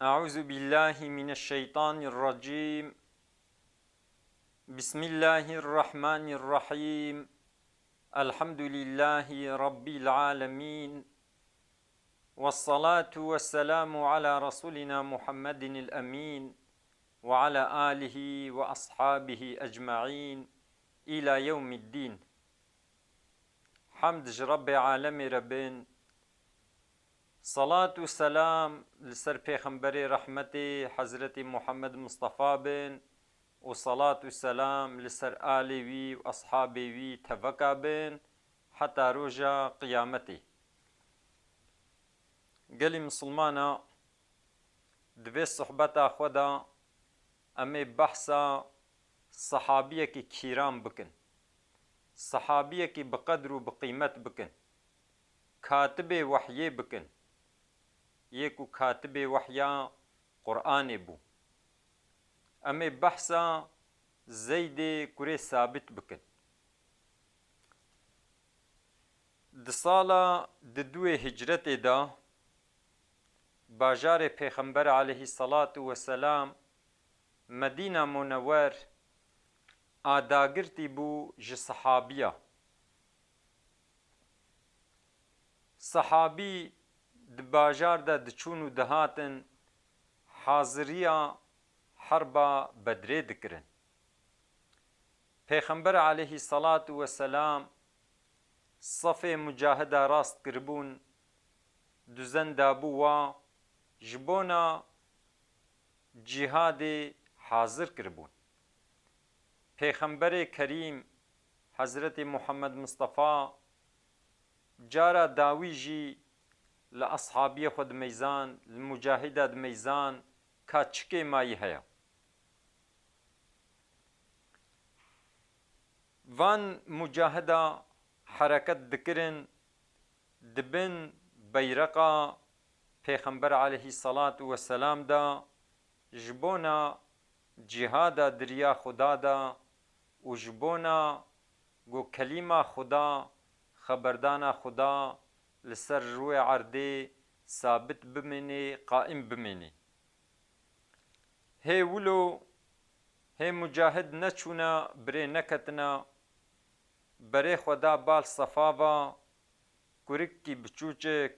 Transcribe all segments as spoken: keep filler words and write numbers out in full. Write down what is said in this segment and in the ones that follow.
أعوذ بالله من الشيطان الرجيم. بسم الله الرحمن الرحيم. الحمد لله رب العالمين. والصلاة والسلام على رسولنا محمد الأمين وعلى آله وأصحابه أجمعين إلى يوم الدين. Hemd ji Rebbê alemê re bin. Salat û selam li ser Pêxemberê rehmetê Hezretî Muhammed Mustafa bin û salat û selam li ser alê wî û eshabê wî teveka bin heta roja qiyametê. Gelî misilmana, di vê sohbeta xwe de em ê behsa sehabiyekî kîran bikin. Sehabiyekî bi qedr û bi qîmet bikin. Katibê wehyê bikin. Yê ku katibê wehya Qur'anê bû. Em ê behsa Zeydê kurê Sabit bikin. Di sala di duê hicretê de, bajarê Pêxember aleyhissalatu vesselam, Medîna Munewer, a dagirtî bû ji sehabiya. Sehabî di bajar de diçûn û dihatin, haziriya herba Bedrê dikirin. Pêxember aleyhissalatu vesselam sefê mucahida rast kiribûn, duzen dabû wa, ji bona cîhadê hazir kiribûn. Pêxemberê Kerîm, Hezretî Muhammed Mustafa, cara dawî jî li eshabiyê xwe dimeyzand, li mucahida dimeyzand, ka çi kêmayî heye. Van mucahida hereket dikirin, di bin beyreqa Pêxember aleyhissalatu vesselam de, ji bona cîhada di riya Xuda de û ji bona ku kelîma Xuda, xeberdana Xuda li ser rûyê erdê sabit bimînê, qaîm bimînê. Hê wilo, hê mucahid neçûne, birê neketine, berê xwe da bal Sefa va, kurikî biçûçik,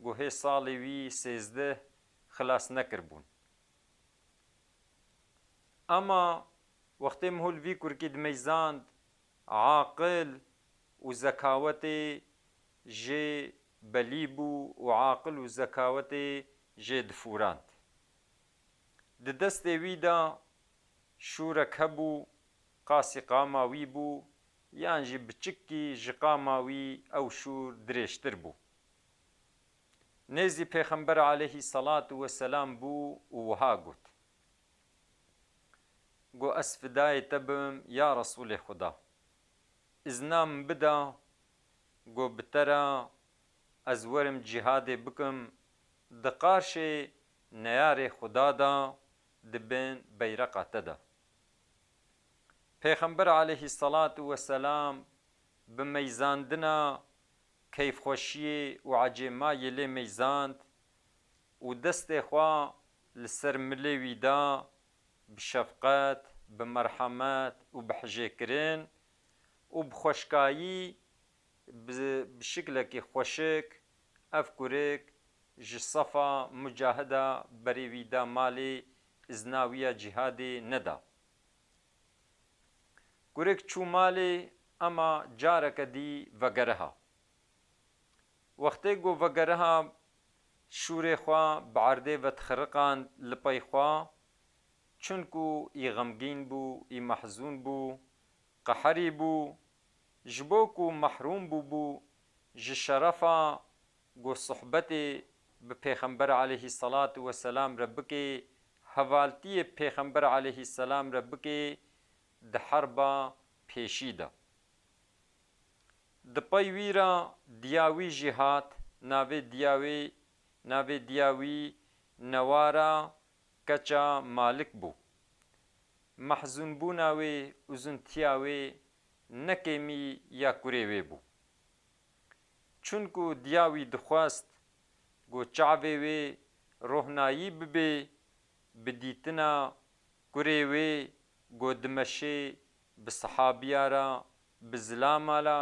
ku hê salê wî sêzdeh, xilas nekiribûn. Ema wextê mihûl vî kurikî dimeyzand, aqil û zekawetê jê belî bû û aqil û zekawetê jê difûrand. Di destê wî de şûrek hebû, qasî qama wî bû, yan jî biçikî ji qama wî ew şûr dirêjtir bû. Nêzî Pêxember aleyhissalatu vesselam bû û wiha got, Got, ez fidayê te bim, ya Resûlê Xuda. Îzna min bida, got, bi te re ez werim cîhadê bikim, di qarşê neyarê Xuda de, di bin beyreqa te de. Pêxember aleyhissalatu vesselam bi meyzandina keyfxweşiyê û ecêmayê lê meyzand û destê xwe li ser milê wî da, bi şefqet, bi merhemet û bi hijêkirin û bi xweşkayî, bi, bi şiklekî xweşik ev kurik ji sefa mucahida berê wî da malê, îzna wî ya cîhadê neda. Kurik çû malê, ema careke dî vegeriha. Wextê ku vegeriha, şûrê xwe bi erdê vedixiriqand li pey xwe, çunku î xemgîn bû, î mehzûn bû, qeherî bû, ji bo ku mehrûm bûbû ji şerefa ku sohbetê bi Pêxember aleyhissalatu vesselam re bikê, hevaltiyê Pêxember aleyhisselam re bikê di herba pêşî de. Di pey wî re diya wî jî hat, navê diya wê, navê diya wî Newara keça Malik bû. Mehzûnbûna wê, uzuntiya wê ne kêmî ya kurê wê bû. Çunku diya wî dixwest ku çavê wê rohnayî bibê bi dîtina kurê wê ku dimeşê bi sihabiya re, bi zilama re,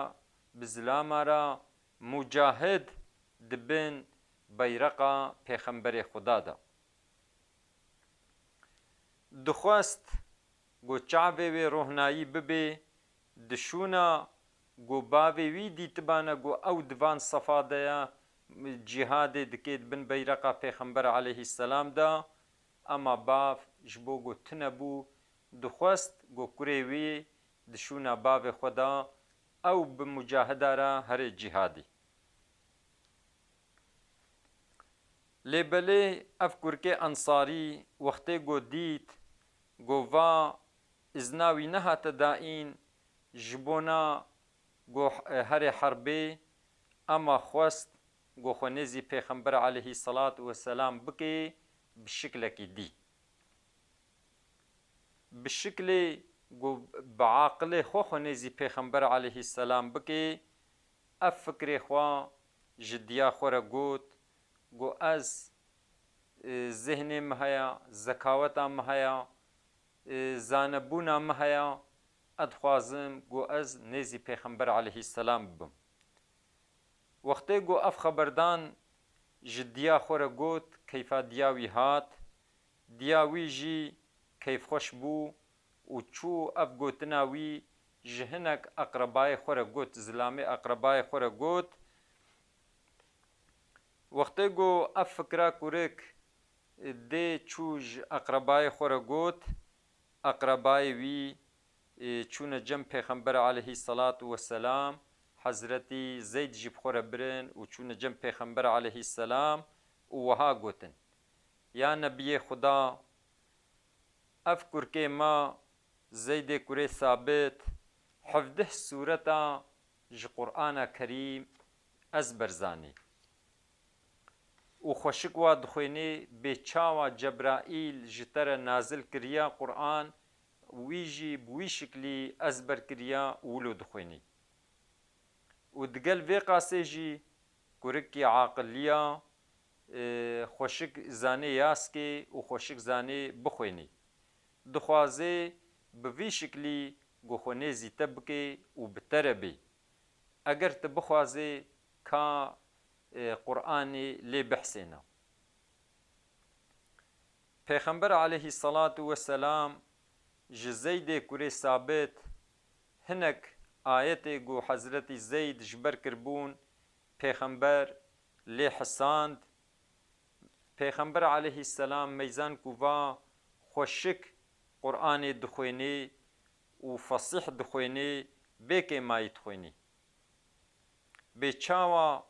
bi zilama re mucahid di bin beyreqa Pêxemberê Xuda de. Dixwest ku çavê wê rohnayî bibê, di şûna ku bavê wî dîtibane ku ew di van sefa de ye, cîhadê dike di bin beyreqa Pêxember aleyhisselam de, ema bav ji bo ku tune bû, dixwest ku kurê wî di şûna bavê xwe de ew bi mucahida re here cîhadê. Lê belê ev kurkê Ensarî wextê ku dît, ku va izna wî nehate dayîn ji bona ku herê herbê, ema xwest ku xwe nêzî Pêxember aleyhî selat weselam bike bi şiklekî dî. Bi şiklê ku bi aqilê xwe xwe nêzî Pêxember aleyhî selam bike, ev fikrê xwe ji diya xwe re got, ku ez, e, zihnê min heye, zekaweta min heye, e, zanebûna min heye, ez dixwazim ku ez nêzî Pêxember aleyhî selam bibim. Wextê ku ev xeberdan ji diya xwe re got, keyfa diya wî hat, diya wî jî keyfxweş bû û çû ev gotina wî ji hinek eqrebayê xwe re got, zilamê eqrebayê xwe re got. Wextê ku ev fikra kurik dê çû ji eqrebayê xwe re got, eqrebayê wî, e, çûne cem Pêxember aleyhî selat weselam, Hezretî Zeyd jî bi xwe re birin û çûne cem Pêxember aleyhî selam û wiha gotin, Ya Nebiyê Xuda, ev kurkê me Zeydê kurê Sabit hevdeh sûreta ji Qur'ana Kerîm ezber zanî. Û xweşik wa dixwênê bê çawa Cebraîl ji te re nazil kiriya Qur'an, wî jî bi wî şiklî ezber kiriya û wilo dixwênî. Û digel vê qasê jî kurikî aqiliya, e, xweşik zanê yaskê û xweşik zanê bixwênî. Dixwazê bi vî şiklî ku xwe nêzî te bike û bi te re bê. Eger tu bixwazê ka, e, Qur'anê lê bihsêne. Pêxember aleyhî selatu weselam ji Zeydê kurê Sabit hinek ayetê ku Hezretî Zeyd ji ber kiribûn, Pêxember lê hisand. Pêxember aleyhî selam meyzan ku va xweşik Qur'anê dixwênê û fesîh dixwênê, bê kêmayî dixwênê. Bê çawa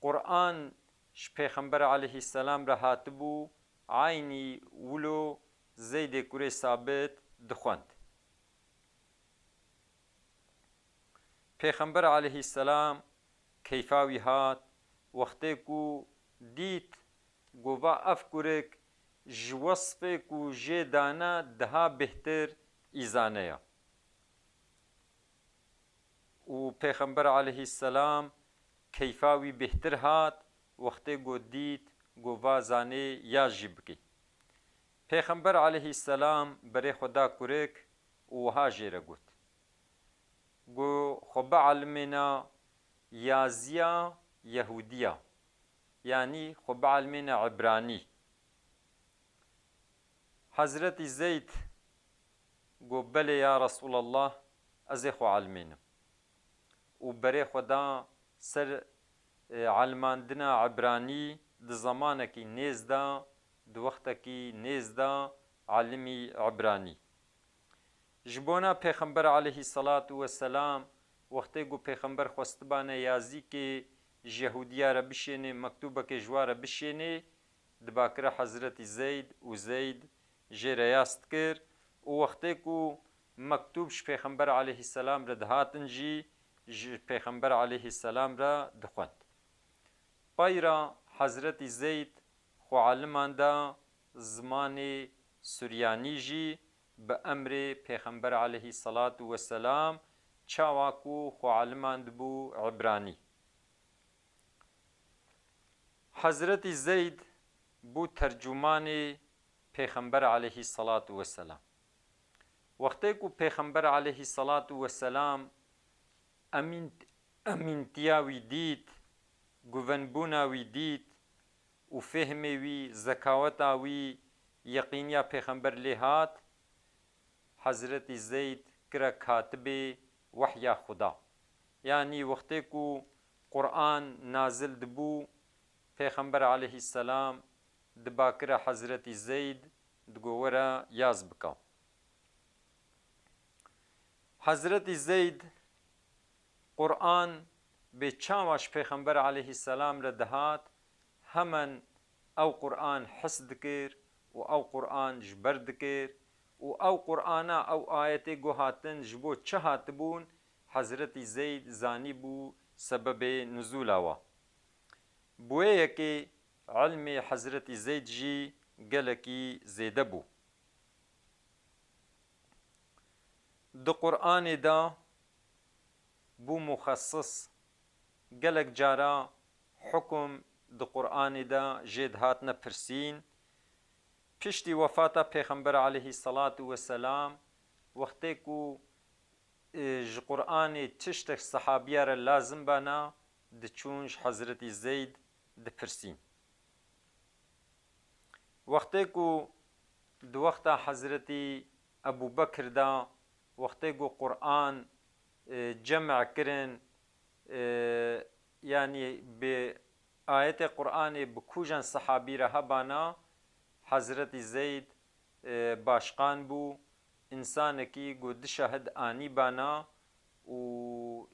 Qur'an ji Pêxember aleyhî selam re hatibû, eynî wilo Zeydê kurê Sabit dixwend. Pêxember aleyhî selam keyfa wî hat, wextê ku dît, gova ev kurik ji wesfê ku jê dane diha bêhtir îzane ya. Û Pêxember aleyhî selam keyfa wî bêhtir hat, wextê ku dît, gova zanê ya jî bikî. Pêxember aleyhî selam berê xwe da kurik û wiha jê re got, Got, xwe bielmêne yaziya Yehûdiya, yanî xwe bielmêne Ibranî. Hezretî Zeyd got, Belê ya Resûlallah, ez ê xwe elmênim. Û berê xwe da ser, e, elmandina Ibranî di zemanekî nêz de, di wextekî nêz de elimî Ibranî. Ji bona Pêxember aleyhî selatu weselam, wextê ku Pêxember xwestibane yazîkê ji Yehûdiya re bişênê, mektûbekê ji wa re bişênê, di bakira Hezretî Zeyd û Zeyd jê re yaz dikir û wextê ku mektûb ji Pêxember aleyhî selam re dihatin jî, ji Pêxember aleyhî selam re dixwend. Pey re Hezretî Zeyd xwe elimanda zimanê Suryanî jî bi emrê Pêxember aleyhî selatu weselam, çawa ku xwe elimandibû Ibranî. Hezretî Zeyd bû tercûmanê Pêxember aleyhî selatu weselam. Wextê ku Pêxember aleyhî selatu weselam emîn, emîntiya wî dît, guvenbûna wî dît û fêhmê wî, zekaweta wî, yeqîniya Pêxember lê hat, Hezretî Zeyd kire katibê wehya Xuda. Yanî wextê ku Quran nazil dibû, Pêxember aleyhî selam diba kire Hezretî Zeyd, digo were yaz bika. Hezretî Zeyd Quran bê çawa ji Pêxember aleyhî selam re dihat, hemen ew Quran his dikir û ew Quran ji ber dikir û ew Qurana, ew ayetê ku hatin, ji bo çi hatibûn, Hezretî Zeyd zanîbû sebebê nuzûla wa. Bi wê yekê ilmê Hezretî Zeyd jî gelekî zêde bû. Di Quranê de bû muxesis. Gelek cara hukum di Quranê de jê dihatine pirsîn. Piştî wefata Pêxember aleyhî selatu weselam, wextê ku, e, ji Quranê tiştek sehabiya re lazim bana, diçûn ji Hezretî Zeyd dipirsîn. Wextê ku di wexta Hezretî Ebû Bekir de, wextê ku Quran, e, cem kirin, e, yanî bi ayetê Quranê bi kûjan sehabî re hebana, Hezretî Zeyd, e, başqan bû, însanekî ku du şahid anîbana û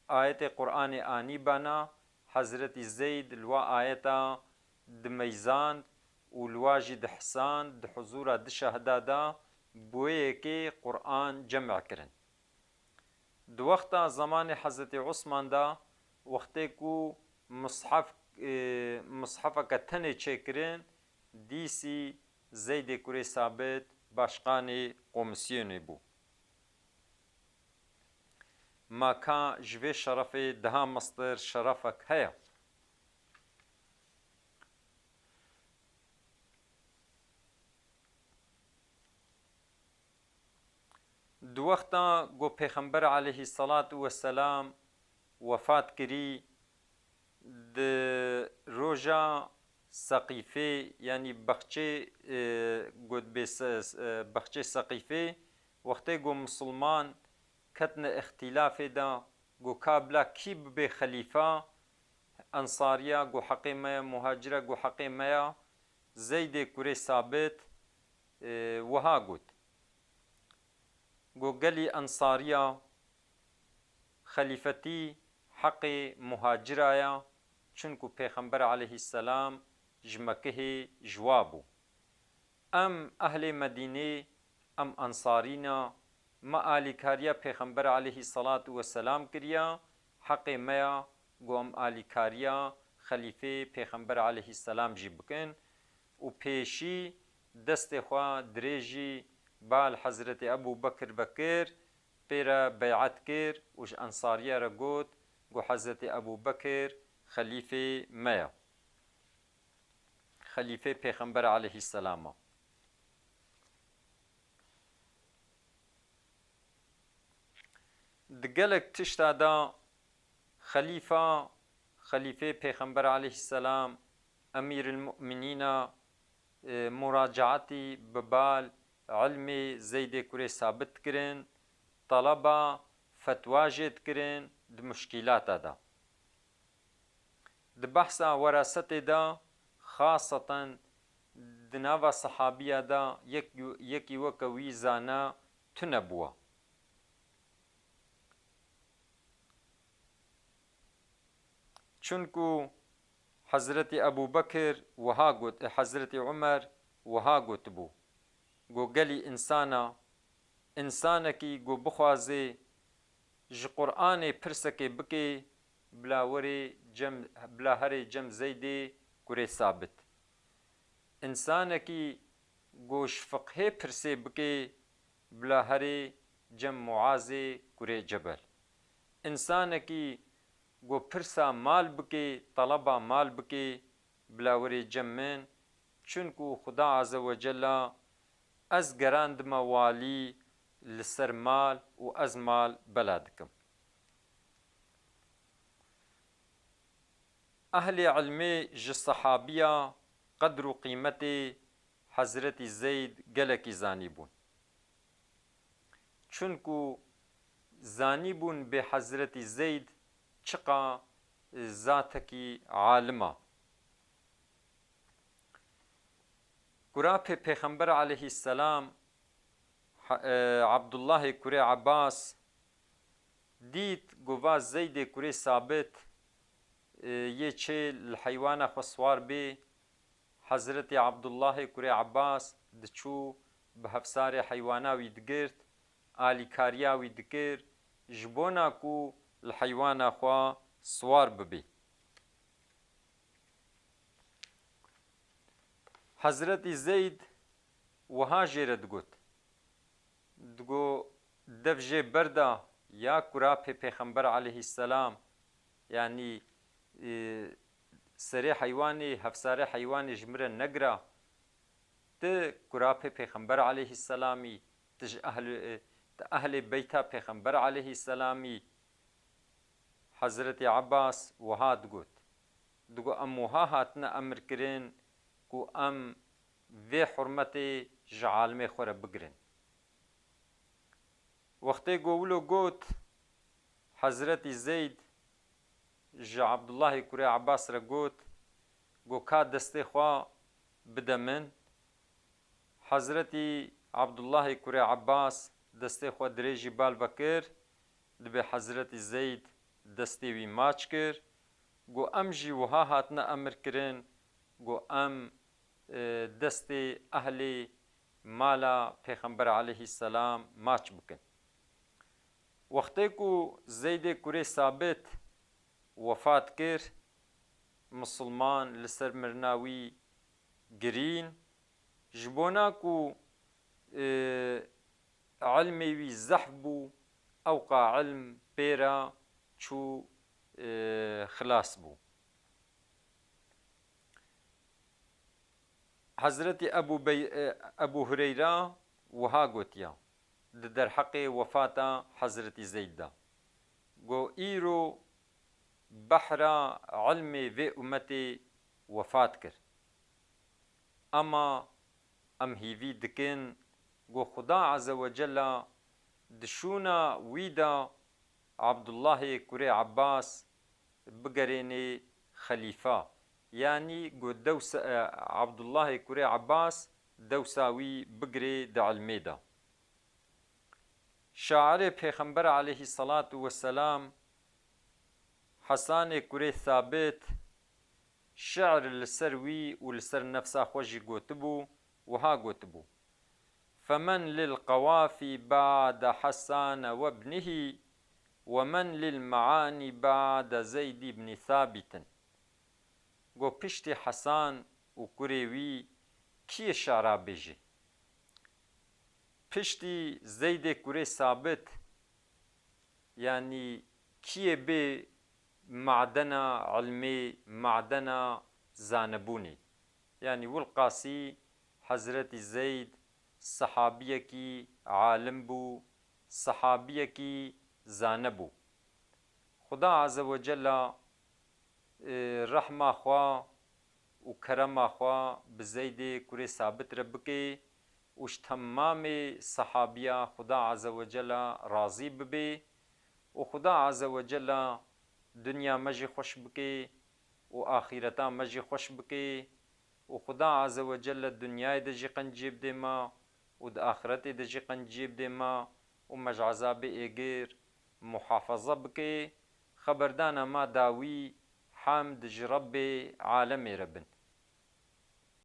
ayetê Quranê anîbana, Hezretî Zeyd li wa ayeta dimeyzand û li wa jî dihisand, di huzûra du şahida de bi wê yekê Quran cem kirin. Di wexta zemanê Hezretî Osman de, wextê ku mushef, e, mushefeke tenê çêkirin, dîsî Zeydê kurê Sabit başqanê komîsyonê bû. Ma ka ji vê şerefê daha mestir şerefek heye? Di wexta ku Pêxember aleyhî selatu weselam wefat kirî, di roja Seqîfê, yanî bexçê, e, got bê se-, e, bexçê Seqîfê, wextê ku misilman ketine îxtîlafê de, ku ka bila kî bibe xelîfa, ensariya ku heqê me ye, muhacira ku heqê me ye, Zeydê kurê Sabit, e, wiha got, ku gelî ensariya, xelîfetî heqê muhacira ye, çunku Pêxember aleyhî selam ji Mekihê ji wa bû. Em ehlê Medînê, em ensarî ne, me alîkariya Pêxember aleyhî selatu weselam kiriya, heqê me ya ku em alîkariya xelîfê Pêxember aleyhî selam jî bikin û pêşî destê xwe dirêjî bal Hezretê Ebû Bekir vekir, pê re beyet kir û ji ensariya re got ku Hezretê Ebû Bekir xelîfê me ye. Xelîfê Pêxember aleyhî selam e. Di gelek tişta de xelîfa, xelîfê Pêxember aleyhî selam, Emîril Mu'minîna, e, muracaetî bi bal ilmê Zeydê kurê Sabit dikirin, taleba fetwa jê dikirin di muşkîlata de. Di behsa werasetê de, xaseten di nava sehabiya de yek, yekî weke wî zana tune bûye. Çunku Hezretî Ebû Bekir wiha got, ê Hezretî Umer wiha gotibû, got, gelî însana, însanekî got bixwaze ji Qur'anê pirsekê bike, bila werê cem, bila herê cem Zeydê kurê Sabit. Însanekî got ji fiqhê pirsê bike, bila herê cem Muazê kurê Cebel. Însanekî got pirsa mal bike, taleba mal bike, bila werê cem min, Çunku Xuda Azze ve Cella, ez gerandime walî li ser mal û ez mal bela dikim. Ehlê ilmê ji sehabiya qedr û qîmetê Hezretî Zeyd gelekî zanîbûn. Çunku zanîbûn bê Hezretî Zeyd çiqa zatekî alim a. Kurapê Pêxember aleyhisselam, Ha-, e, Abdullahê kurê Abbas, dît ku va Zeydê kurê Sabit, e, yê çê li heywana xwe siwar bê, Hezretî Abdullahê kurê Abbas diçû bi hevsarê heywana wî digirt, alîkariya wî dikir, ji bona ku li heywana xwe siwar bibê. Hezretî Zeyd wiha jê re digot, digo, dev jê berda, ya kurapê Pêxember aleyhisselam, yanî, e, serê heywanê, hevsarê heywanê ji min re negira, tu kurapê Pêxember aleyhisselamî, tu ji ehl-, e, tu ehlê beyta Pêxember aleyhisselamî. Hezretî Abbas wiha digot, digo, em wiha hatine emir kirin ku em vê hurmetê ji alimê xwe re bigirin. Wextê ku wilo got, Hezretî Zeyd ji Abdullahê kurê Abbas re got, got, ka destê xwe bide min. Hezretî Abdullahê kurê Abbas destê xwe dirêjî bal vekir, dibê Hezretî Zeyd destê wî maç kir. Got, em jî wiha hatine emir kirin, got, em, e, destê ehlê mala Pêxember aleyhisselam maç bikin. Wextê ku Zeydê kurê Sabit wefat kir, misilman li ser mirina wî girîn, ji bona ku, e, ilmê wî zehf bû, ewqa ilm pê re çû, e, xilas bû. Hezretî Ebû Bey-, e, Ebû Hureyra wiha gotiya, di derheqê wefata Hezretî Zeyd de, got, îro behra ilmê vê umetê wefat kir. Ema em hîvî dikin, got, Xuda Azze ve Cella di şûna wî de Abdullahê kurê Abbas bigerênê xelîfa. Yanî got dewsa, e, Abdullahê kurê Abbas dewsa wî bigirê di ilmê de. Şairê Pêxember aleyhisselatu vesselam, Hesanê kurê Sabit, şi'r li ser wî û li ser nefsa xwe jî gotibû, wiha gotibû, Femen lil qewafî ba'de Hesane we bnihî, we men lil me'anî ba'de Zeyd ibnî Sabitin. Got, piştî Hesan û kurê wî kî yê şi'ra bêjî? Piştî Zeydê kurê Sabit, yanî kî yê bê madena ilmê, madena zanebûnê? Yanî wilqasî Hezretî Zeyd sehabiyekî alim bû, sehabiyekî zane bû. Xuda Azze ve Cella, e, rehma xwe û kerema xwe bi Zeydê kurê Sabit re bike û ji temamê sehabiya Xuda Azze ve Cella razî bibe û Xuda Azze ve Cella dinya me jî xweş bike û axîreta me jî xweş bike û Xuda Azze ve Celle dinyayê de jî qenciyê bidê me û di axiretê de jî qenciyê bidê me û me ji ezabê êgir muhafaza bike. Xeberdana me dawî hemd ji Rebbê alemê re bin.